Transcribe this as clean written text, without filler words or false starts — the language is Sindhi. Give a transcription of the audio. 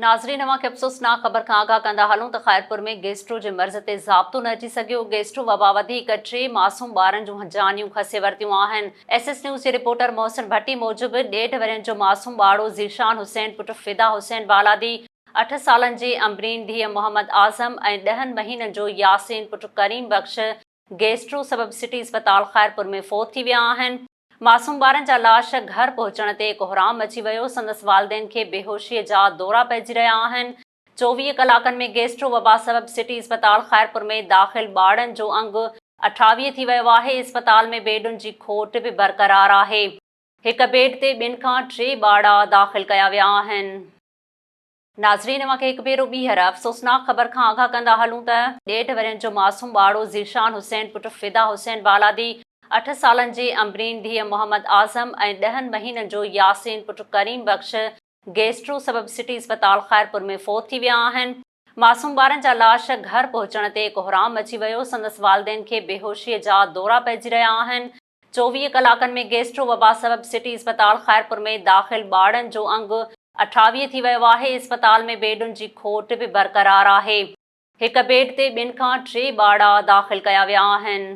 ناظرين اوهان کي افسوسناڪ خبر کان آگاهه ڪندا هلون ته خيرپور ۾ گيسٽرو جي مرض تي ضابطو نه اچي سگهيو، گيسٽرو وبا وڌيڪ ٽي معصوم ٻارن جون جانيون کسي ورتيون آهن. ايس ايس نيوز جي رپورٽر محسن ڀٽي موجب ڏيڍ ورهين جو معصوم ٻاڙو ذيشان حسين پٽ فدا حسين بالادي، اٺ سالن جي امبرين ڌيء محمد اعظم ۽ ڏهن مهينن جو ياسين پٽ ڪريم بخش گيسٽرو سبب سٽي اسپتال خيرپور ۾ فوت ٿي ويا آهن. معصوم ٻارن جا لاش گهر پهچڻ تي ڪهرام مچي ويو، سندس والدين کي بيهوشي جا دورا پئجي رهيا آهن، 24 ڪلاڪن ۾ گيسٽرو وبا سبب سٽي اسپتال خيرپور ۾ داخل ٻارڙن جو انگ 28 ٿي ويو آهي، اسپتال ۾ بيڊن جي کوٽ به برقرار آهي، هڪ بيڊ تي ٻن کان ٽي ٻارڙا داخل ڪيا ويا آهن. ناظرين اوهان کي هڪ ڀيرو ٻيهر افسوسناڪ خبر کان آگاهه ڪندا هلون ته ڏيڍ ورهين جو معصوم ٻارڙو ذيشان حسين پٽ فدا حسين بالادي، اٺ سالن جي امبرين ڌيء محمد اعظم ۽ ڏهن مهينن جو ياسين پٽ ڪريم بخش گيسٽرو سبب سٽي اسپتال خيرپور ۾ فوت ٿي ويا آهن. معصوم ٻارن جا لاش گهر پهچڻ تي ڪهرام مچي ويو، سندس والدين کي بيهوشي جا دورا پئجي رهيا آهن، 24 ڪلاڪن ۾ گيسٽرو وبا سبب سٽي اسپتال خيرپور ۾ داخل ٻارڙن جو انگ 28 ٿي ويو آهي، اسپتال ۾ بيڊن جي کوٽ به برقرار آهي، هڪ بيڊ تي ٻن کان ٽي ٻارڙا داخل ڪيا ويا آهن.